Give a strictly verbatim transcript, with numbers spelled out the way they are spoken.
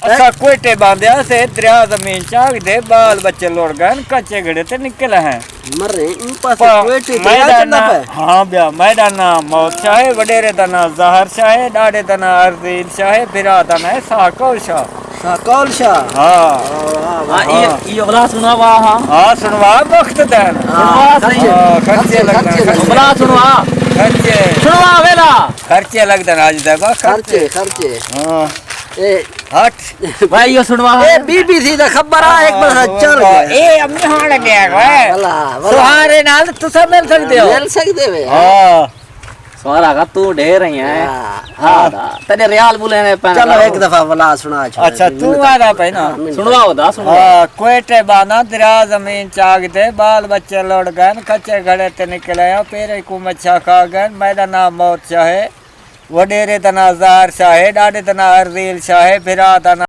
اساں کوئٹے باندھیا سے، دریا زمین چاک دے، بال بچے لڑ گئے، کچے گھڑے تے نکل ہیں۔ مرے اوں پاسے پا-، کوئٹے تے میݙا چلدا ناں، پئے۔ ہاں بیا، میݙا ناں موت شاہ ہے، وݙیرے دا ناں ظاہر شاہ ہے، ݙاݙے دا ناں ارزیل شاہ ہے، بھرا دا ناں ہے ساکول شاہ۔ ساکول شاہ۔ ہاں۔ واہ، واہ، واہ۔ ہاں، یہ، یہ اگلا سنوا، ہاں۔ ہاں، سنوا وقت دین۔ ہاں، خرچے۔ ہاں، خرچے خرچے، لڳدن، خرچے خرچے۔ اگلا سنوا۔ خرچے۔ سنوا ویلا۔ خرچے لڳدن اڄ دے با، خرچے۔ خرچے، خرچے۔ ہاں۔ اے۔ ہٹ۔ بھائی، یہ سنوا۔ اے بی بی سی دا خبر آ، ایک بار چل گیا۔ اے امی ہاں لڳیا ہے۔ بھلا، بھلا۔ سہارے نال تساں مل سڳدے ہو۔ مل سڳدے وے۔ ہاں۔ سوال آگا تو ڈھیر رہی ہیں۔ ہاں۔ ہاں دا۔ تیرے ریال بولے نے پہنا چلو، کرو۔ ایک دفعہ ولا سنا چھوڑ۔ اچھا، تو آ رہا پہ نا۔ ہاں، منٹ۔ سنواؤ دا، سنواؤ۔ ہاں، کوئٹے بانا دریا زمین چاک دے، بال بچے لڑ گئے، کچے گھڑے تے نکلے ہیں، پیرے کو مچھا کھا گئے۔ میرا نام موت شاہ ہے، وڈیرے دا نام زہر شاہ ہے، ڈاڈے دا نام ارزیل شاہ ہے، بھرا دا نام